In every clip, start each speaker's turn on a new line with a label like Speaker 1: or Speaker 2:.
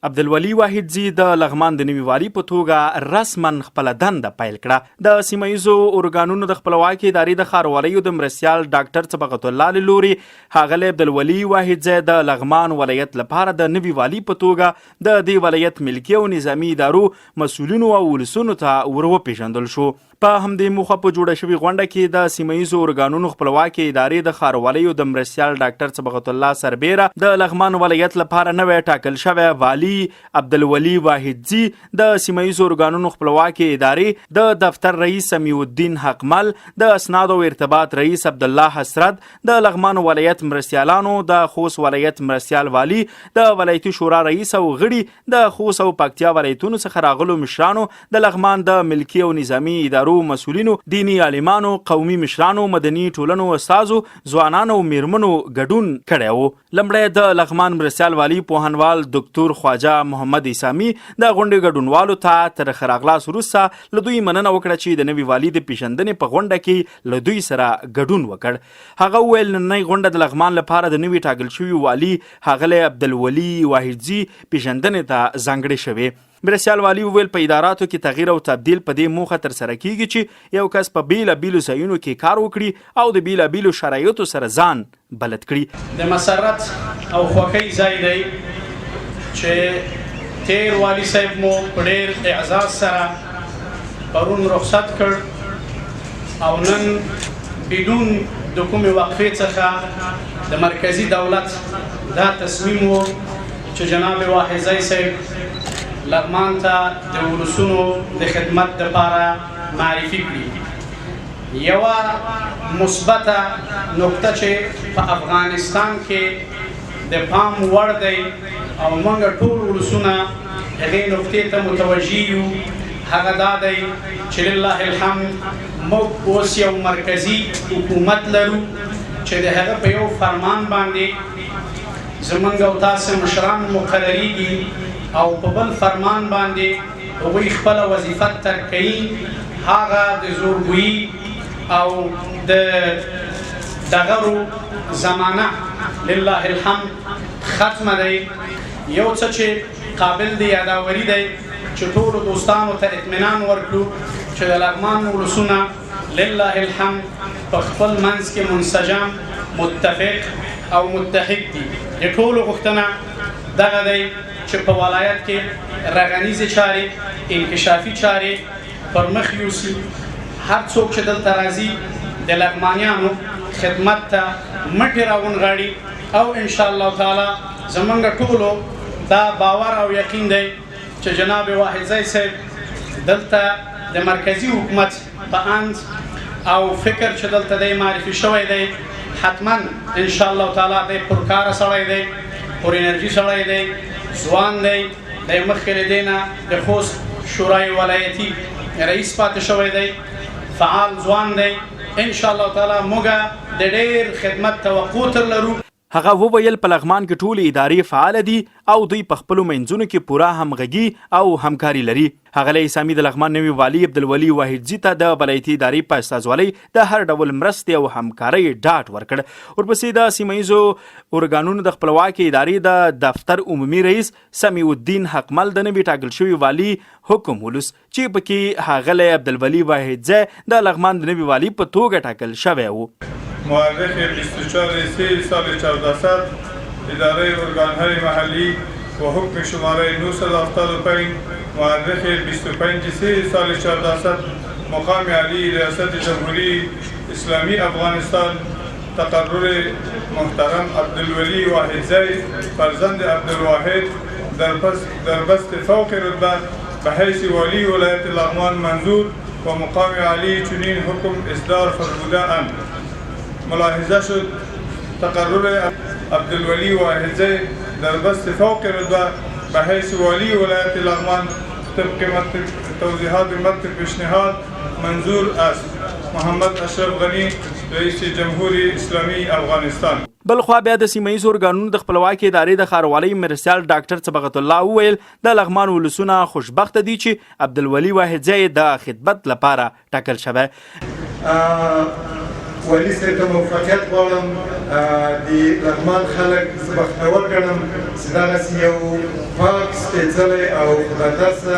Speaker 1: عبدالولي واحدزي د لغمان د نوي والي په توګه رسما خپله دنده پیل کړه. د سیمه ییزو ارګانونو د خپلواکې ادارې د ښاروالیو د مرستیال ډاکټر صبغت الله له لوري ښاغلی عبدالولي واحدزی د لغمان ولایت لپاره د نوي والي په توګه د دې ولایت ملکي او نظامي ادارو مسؤلینو او ولسونو ته ور وپېژندل شو. په همدې موخه په جوړه شوې غونډه کې د سیمه ییزو ارګانونو خپلواکې ادارې د ښاروالیو د مرستیال ډاکټر صبغت الله سربېره د لغمان ولایت لپاره نوی ټاکل شوی والي عبدالولي واحدزي، د سیمه ییزو ارګانونو خپلواکې ادارې د دفتر رئیس سمیع الدین حقمل، د اسنادو او ارتباط رئیس عبدالله حسرت، د لغمان ولایت مرستیالانو، د خوست ولایت مرستیال والي، د ولایتي شورا رئیس او غړي، د خوست او پکتیا ولایتونو څخه راغلو مشرانو، د لغمان د ملکي او نظامي ادارو مسؤلینو، دیني عالمانو، قومي مشرانو، مدني ټولنو استازو، ځوانانو او میرمنو ګډون کړی وو. لمړی د لغمان مرستیال والي پوهنوال دکتور خواجه محمد عیسامي د غونډې ګډونوالو ته تر ښه راغلاست وروسته له دوی مننه وکړه چې د نوي والي د پیژندنې په غونډه کې له دوی سره ګډون وکړ. هغه وویل، نننۍ غونډه د لغمان لپاره د نوي ټاکل شوي والي ښاغلی عبدالولي واحدزي پیژندنې ته ځانګړې شوې. مرستیال والي وویل، په اداراتو کې تغییر او تبدیل په دې موخه ترسره کیږي چې یو کس په بیلا بیلو ځایونو کې کار وکړي او د بیلا بیلو شرایطو سره ځان بلد کړي.
Speaker 2: د مسرت او خوښۍ ځای دی چې تیر والي صاحب مو په ډیر اعزاز سره پرون رخصت کړ او نن بدون د کومې وقفې څخه د مرکزي دولت دا تصمیم وو چې جناب واحدزی صاحب لغمان ته د ولسونو د خدمت لپاره معرفي کړي. یوه مثبته نقطه چې په افغانستان کې د پام وړ دی او موږ ټول ولسونه هغې نقطې ته متوجه یو، هغه دا دی چې لله الحمد موږ اوس یو مرکزي حکومت لرو چې د هغه په یو فرمان باندې زمونږ او تاسې مشران مقرریږي او په بل فرمان باندې هغوی خپله وظیفه ترک کوي. هغه د زورګویي او د ډغرو زمانه لله الحمد ختمه دی. یو څه چې قابل د یاداوري دی چې ټولو دوستانو ته اطمینان ورکړو چې د لغمان ولسونه لله الحمد په خپل منځ کې منسجم، متفق او متحد دي. د ټولو غوښتنه دغه دی چې په ولایت کې رغنیزې چارې، انکشافي چارې پر مخ یوسي. هر څوک چې دلته راځي د لغمانیانو خدمت ته مټې راونغاړي او ان شاء الله تعالی زمونږ ټولو دا باور او یقین دی چې جناب واحدزی صاحب دلته د مرکزي حکومت په اند او فکر چې دلته دی معرفي شوی دی، حتما ان شاء الله تعالی دی پرکاره سړی دی، پر انرژي سړی دی، ځوان دی، دی مخکې له دې نه د خوست شورای ولایتي رئیس پاتې شوی دی، فعال ځوان دی. ان شاء الله تعالی موږ د ډېر خدمت توقع تر لرو.
Speaker 1: هغه وویل، په لغمان کې ټولې ادارې فعاله دي او دوی په خپلو منځونو کې پوره همغږي او همکاري لري. ښاغلی عصامي د لغمان نوي والي عبدالولي واحدزي ته د ولایتي ادارې په استازولۍ د هر ډول مرستې او همکارۍ ډاډ ورکړ. ورپسې د سیمه ییزو ارګانونو د خپلواکې ادارې د دفتر عمومي رئیس سمیع الدین حقمل د نوي ټاکل شوي والي حکم ولوست چې پکې ښاغلی عبدالولي واحدزی د لغمان د نوي والي په توګه ټاکل شوی و.
Speaker 3: مورخ 24 سه سال 1400 اداره ارگانهای محلی و حکم شماره 975 مورخ 25 سه سال 1400 مقام عالی ریاست جمهوری اسلامی افغانستان تقرر محترم عبدالولی واحدزی فرزند عبدالواحد در بست فوق رتبه به حیث والی ولایت لغمان منظور و مقام عالی چنین حکم اصدار فرموده اند. ملاحظه شد تقرر عبدالولی واحدزی در بست فوق رتبه به حیث والی ولایت لغمان طبق متن توضیحات متن پیشنهاد منظور است. محمد اشرف غنی رئیس جمهوری اسلامی افغانستان.
Speaker 1: بلخوا بیا د سیمه ییزو ارګانونو د خپلواکې ادارې د ښاروالۍ مرستیال ډاکټر صبغت الله وویل، د لغمان ولسونه خوشبخته دي چې عبدالولي واحدزی یې د خدمت لپاره ټاکل شوی.
Speaker 3: والي صاحب ته موفقیت غواړم. د لغمان خلک زه بختور ګڼم چې دغسې یو پاک، سپېڅلی او خداترسه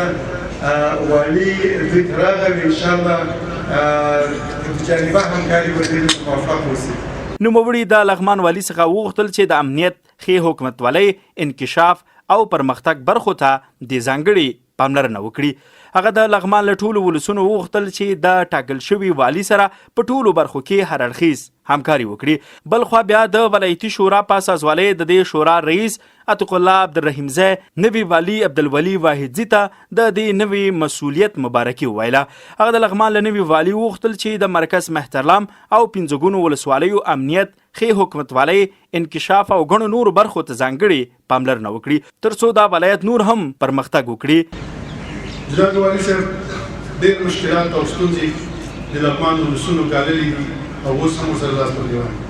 Speaker 3: والي دوی ته راغی. انشاءالله جانبه همکاري به دوی موفق اوسي.
Speaker 1: نوموړي د لغمان والي څخه وغوښتل چې د امنیت، ښې حکومتولۍ، انکشاف او پرمختګ برخو ته د ځانګړي پاملرنه وکړي. هغه د لغمان له ټولو ولسونو وغوښتل چې د ټاکل شوي والي سره په ټولو برخو کې هر اړخیز همکاري وکړي. بلخوا بیا د ولایتي شورا په استازولۍ د دې شورا رئیس عتیق الله عبدالرحیمزی نوي والي عبدالولي واحدزي ته د دې نوي مسوولیت مبارکي وویله. هغه د لغمان له نوي والي وغوښتل چې د مرکز مهترلام او پنځه ګونو ولسوالیو امنیت، ښې حکومتوالۍ، انکشاف او ګڼو نورو برخو ته ځانګړې پاملرنه وکړي، ترڅو دا ولایت نور هم پرمختګ وکړي.
Speaker 4: جناب والي صاحب، ډېر مشکلات او ستونزې د لغمان ولسونو ګاللي دي او اوس هم ورسره لاس په ګرېوان دي.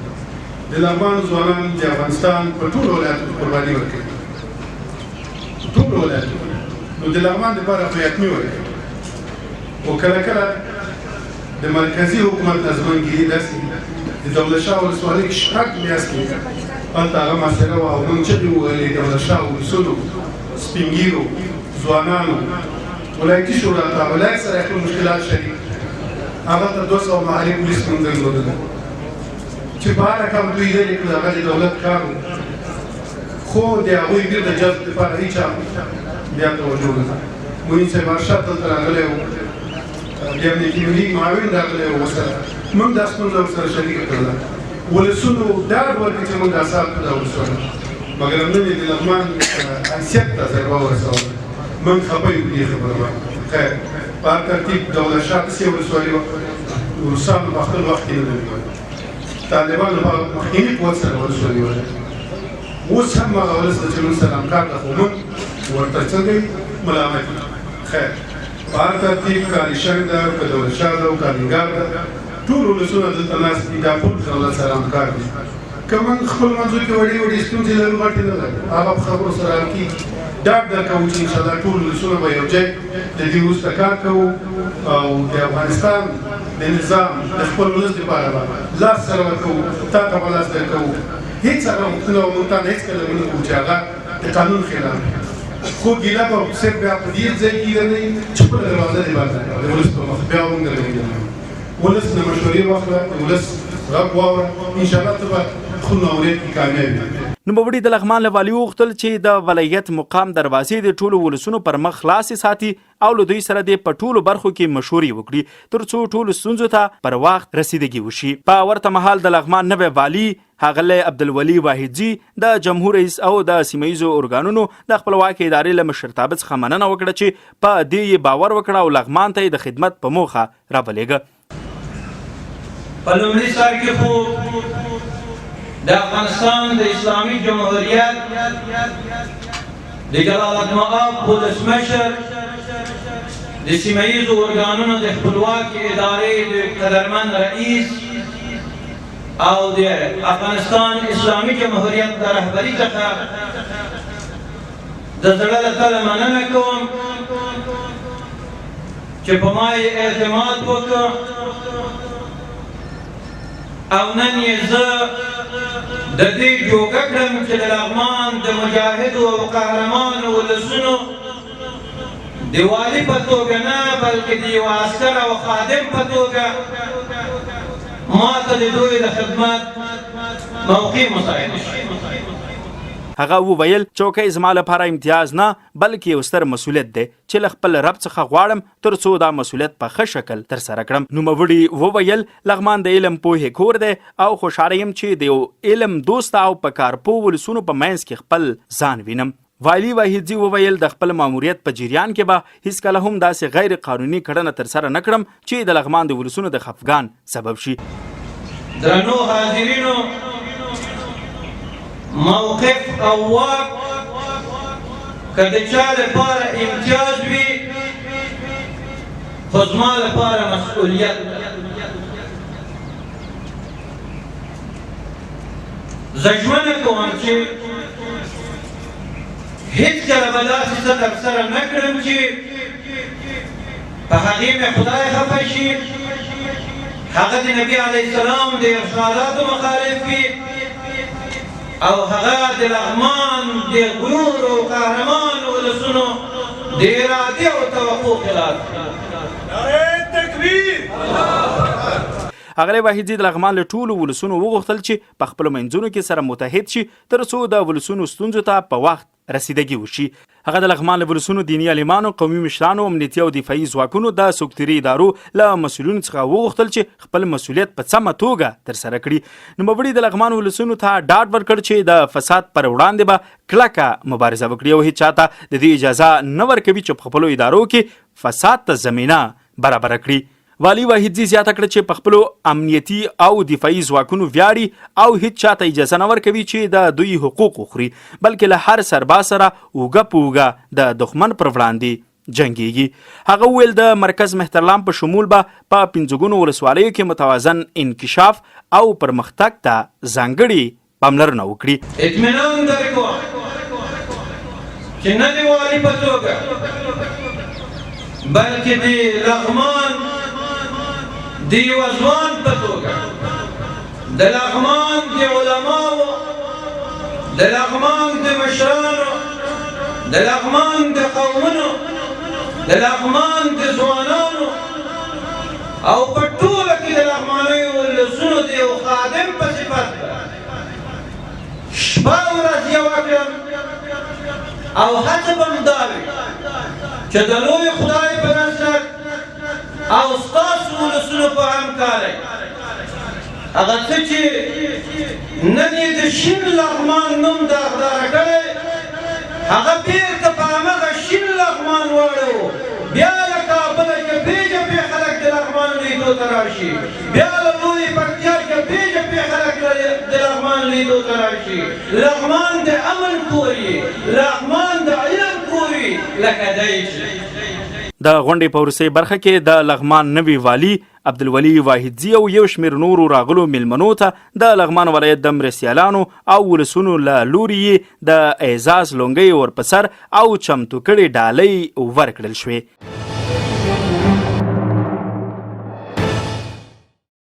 Speaker 4: د لغمان ځوانان د افغانستان په ټولو ولایاتو کې قرباني ورکوي، ټولو ولایاتو کې. نو د لغمان دپاره خو یتمي ورکوي، خو کله کله د مرکزي حکومت نه زمونږ ګیلې داسې دي. د دولت شاه ولسوالۍ کې 6 میاشتې هلته هغه محاصره وه او موږ چغې ووهلې. دولت شاه ولسونو، سپینږیرو، ځوانانو ولایتي شورا ته، ولایت سره خپل مشکلات شریک. هغه ته 200 محلي پولیس موږ درلودل چې په هر رقم دوی لرې کړل. هغه د دولت کار و، خو د هغوی بیرته جذب دپاره هیچا بیا توجه نه. معین صاحب ارشد دلته راغلی و، د امنیتي ملي معاون راغلی و، ورسره موږ دا ستونزه ورسره شریکه کړله. ولسونو ډاډ ورکړ چې موږ دا ساتو دا ولسونه، مګر نن یې د لغمان حیثیت ته ضربه ورسوله. موږ خفه یو په دې خبره باندې. خیر، په هر ترتیب دولت شاه داسې ولسوالي وه، روسانو په خپل وخت کې نه ده نیولې، طالبانو په مخکیني قوت سره ولسوالي وه. اوس هم هغه ولس ده چې موږ سره همکار ده، خو موږ ورته څنګه ملامت یو. خیر، په هر ترتیب کالیشنګ ده که دولت شاه ده او کالینګار ده، ټول ولسونه دلته ناست دي، دا ټول دولت سره همکار دي. که موږ خپل منځو کې وړې وړې ستونزې لرو، غټې نه لرو، هغه په خبرو سره حل کېږي. ډاډ درکوو چې انشاءالله ټول ولسونه به یو ځای له دې وروسته کار کوو او د افغانستان د نظام د خپل ولس دپاره به لاس سره ورکوو، تا ته به لاس درکوو. هېڅ هغه غوښتنه به موږ تا نه هېڅکله ونه کوو چې هغه د قانون خلاف وي، خو ګیله به صرف بیا په دې ځای کې نه چې خپله دروازه دې بنده کړه د ولس په مخ، بیا موږ درته ګیله نه. ولس نه مشورې واخله، د ولس غږ واوره، انشاءالله ته به خپل ماموریت کې کامیاب یې.
Speaker 1: نوموړي د لغمان له والي وغوښتل چې د ولایت مقام دروازې د ټولو ولسونو پر مخ خلاصې ساتي او له دوی سره دې په ټولو برخو کې مشورې وکړي، ترڅو ټولو ستونزو ته پر وخت رسیدګي وشي. په ورته مهال د لغمان نوی والي ښاغلی عبدالولي واحدزي د جمهور رئیس او د سیمه ییزو ارګانونو د خپلواکې ادارې له مشرتابه څخه مننه وکړه چې په دې یې باور وکړ او لغمان ته یې د خدمت په موخه راولېږه.
Speaker 5: په لومړي سر کې خو د افغانستان د اسلامي جمهوریت د جلالت مآب ولسمشر، د سیمه ییزو ارګانونو د خپلواکې ادارې د قدرمن رئیس او د افغانستان اسلامي جمهوریت د رهبري څخه د زړه له تله مننه کوم چې په ما یې اعتماد وکړ او نن یې زه د دې جوګه کړم چې د لغمان د مجاهدو او قهرمانو ولسونو د والي په توګه نه، بلکې د یو عسکر او خادم په توګه ما ته د دوی د خدمت موقع مساعده شي.
Speaker 1: هغه وویل، چوکۍ زما لپاره امتیاز نه، بلکې یو ستر مسوولیت دی چې له خپل رب څخه غواړم ترڅو دا مسوولیت په ښه شکل ترسره کړم. نوموړي وویل، لغمان د علم پوهې کور دی او خوشحاله یم چې د یو علم دوسته او په کار پوه ولسونو په منځ کې خپل ځان وینم. والي واحدزي وویل، د خپل ماموریت په جریان کې به هیڅکله هم داسې غیر قانوني کړنه ترسره نه کړم چې د لغمان د ولسونو د خفګان سبب شي.
Speaker 5: درنو حاضرینو، موقف او واک که د چا لپاره امتیاز وي، خو زما لپاره مسؤلیت. زه ژمنه کوم چې هیڅکله به داسې څه ترسره نه کړم چې په هغې مې خدای خفه شي، هغه د نبي علیه السلام د ارشاداتو مخالف وي او هغه د لغمان د غرور او قهرمانو ولسونو د ارادې او توقع خلاف وي.
Speaker 3: نعره تکبیر.
Speaker 1: ښاغلی واحدزي د لغمان له ټولو ولسونو وغوښتل چې په خپلو منځونو کې سره متحد شي تر څو د ولسونو ستونزو ته په وخت رسیدګي وشي. هغه د لغمان له ولسونو، دیني عالمانو، قومي مشرانو، امنیتي او دفاعي ځواکونو، د سکتوري ادارو له مسؤلینو څخه وغوښتل چې خپل مسؤلیت په سمه توګه ترسره کړي. نوموړي د لغمان ولسونو ته ډاډ ورکړ چې د فساد پر وړاندې به کلکه مبارزه وکړي او هیچا ته د دې اجازه نه ورکوي چې په خپلو ادارو کې فساد ته زمینه برابره کړي. والي واحدزي زیاته کړه چې په خپلو امنیتي او دفاعي ځواکونو ویاړي او هیڅ چاته اجازه نه ورکوي چې د دوی حقوق وخوري، بلکې له هر سرباز سره اوږه په اوږه د دښمن پر وړاندې جنګیږي. هغه وویل، د مرکز مهترلام په شمول به په پنځګونو ولسوالیو کې متوازن انکشاف او پرمختګ ته ځانګړې پاملرنه وکړي.
Speaker 5: اطمینان درکوم چې نه د والي په توګه بلکې د لغمان د یوه ځوان په توګه، د لغمان د علماوو، د لغمان د مشرانو، د لغمان د قومونو، د لغمان د ځوانانو او په ټوله کې د لغمانیو ولسونو د یو خادم په صفت به شپه او ورځ یوه کړم او هڅه به مې دا وي چې د لوی خدای په نصرت او ستاسو ولسونو په همکارۍ هغه څه چې نن یې د شین لغمان نوم داغداره کړی هغه بیرته په همغه شین لغمان واړوو، بیا له کابله جبهې جبهې خلک د لغمان لیدو ته راشي، بیا له لویې پکتیا جبهې جبهې خلک د لغمان لیدو ته راشي، لغمان د امن کور وي، لغمان د علم کور وي، لکه دی چې.
Speaker 1: د غونډې په وروستۍ برخه کې د لغمان نوي والي عبدالولي واحدزي او یو شمېر نورو راغلو میلمنو ته د لغمان ولایت د مرستیالانو او ولسونو له لوري یې د اعزاز لونګۍ ور په سر او چمتو کړې ډالۍ ورکړل شوې.